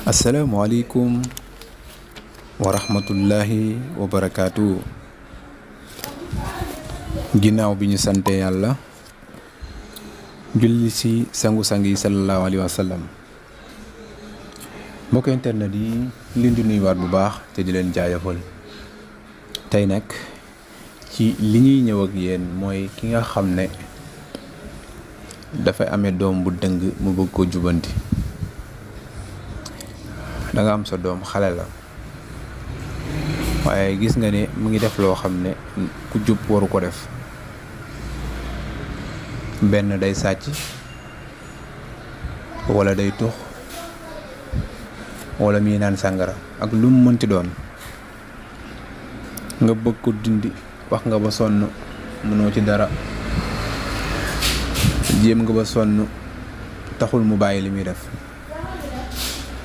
Assalamualaikum warahmatullahi wabarakatuh. Ginnaaw bi ñu sante yàlla julli ci sangu-sang yi sallallahu alayhi wa sallam, mbokk internet yi leen di nuyuwaat bu baax te di leen jaajëfal. tey nag ci li ñuy ñëw ak yéen mooy ki nga xam ne dafay amee doom bu dëng mu bëgg ko jubanti. da nga am sa doom xale la waaye gis nga ne mu ngi def loo xam ne ku jub waru ko def. benn day sàcc wala day tux wala muy naan sàngara ak lu mu mënti doon, nga bëgg ko dindi. wax nga ba sonn mënoo ci dara, jéem nga ba sonn taxul mu bàyyi li muy def.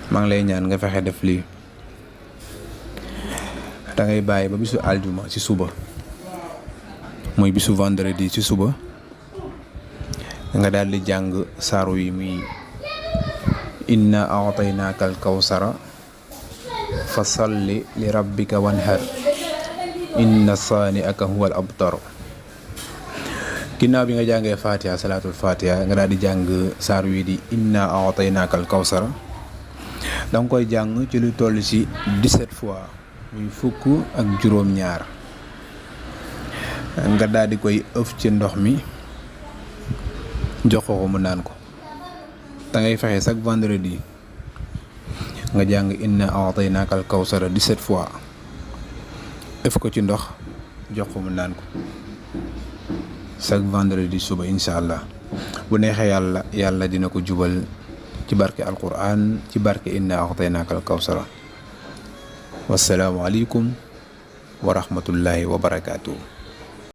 maa ngi lay ñaan nga fexe def lii. da ngay bàyyi ba bisu aljuma ci suba, muy bisu vendredi ci suba, nga daal di jàng saaru yi muy inna a'taynaaka al kawsara fa salli li rabbika wanhar inna saani'aka huwal abtar. ginnaaw bi nga jàngee fatiha salaatul fatiha, nga daal di jàng saaru yi di inna a'taynaaka al kawsara. da nga koy jàng ci lu toll ci 17 fois, muy fukk ak juróom-ñaar. nga daal di koy ëf ci ndox mi jox ko mu naan ko. da ngay fexe chaque vendredi nga jàng inna a'taynaaka al kawsara 17 fois, ëf ko ci ndox jox ko mu naan ko chaque vendredi suba, incha allah. bu neexee yàlla dina ko jubal ci barke alquran, ci barke inna a'taynaaka al kawsara. wassalaamu aleykum wa rahmatullahi wa barakaatuh.